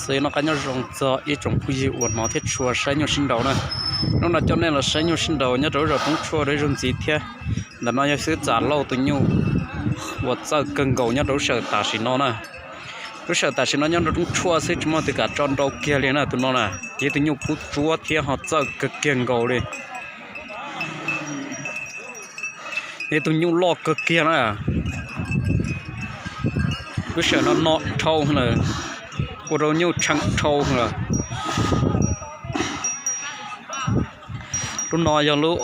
Txawm noj qab nyob zoo txog ib tsoom phooj ywg uas hnov thiab tshua saib nyuj sib nraus na. Hnub no coj nej los saib nyuj sib nraus nyob rau lub zos Roob Tshuaj rau ib zaug ntxiv thiab. Ntawm no yog xwb txam lauj tus nyuj uas txawj kawg nkaus nyob rau lub sij hawm tam sim no na. Lub sij hawm tam sim no nyob rau Roob Tshuaj xwb tsis muaj tus kam tso nrau kiag li na tus no na. Yog tus nyuj kub tsuab thiab ho txawj kawg kiag nkaus li. Yog tus nyuj loj kawg kiag na. Lub sij hawm no no dhau lawm, ua rau nyuj tshee dhau lawm. Lub no yog lub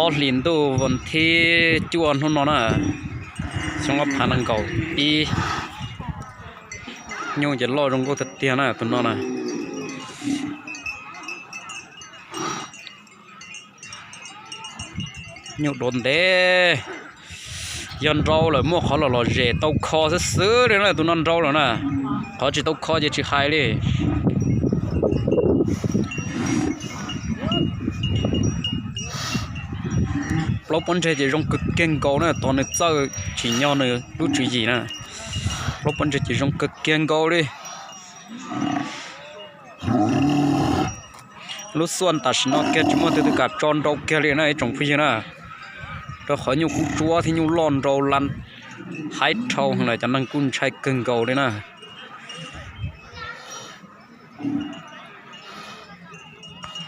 ob hlis ntuj vas thib cuaj hnub no na, xyoo ob phav nees nkaum ib. Nyuj ces loj zoo nkauj tiag tiag na tus no na. Nyuj duav ntev, yog nrau lawm muaj qhov los lom zem tau kho xwb xwb li na tus no nrau lawm na. Qhov tsis tau kho ces tsis hais li. Plaub pob ntseg ces zoo kawg kiag nkaus na, tos nws txawj tsim nyog nws lub tswv yim na. Plaub pob ntseg ces zoo kawg kiag nkaus li. Lub xuaj tam sim no kiag tsis muaj tus twg kam tso nrau kiag li na ib tsoom phooj ywg na, rau qhov nyuj kub tsuab thiab nyuj loj nrau la haib dhau lawm, cov neeg kuj ntshai kawg nkaus li na.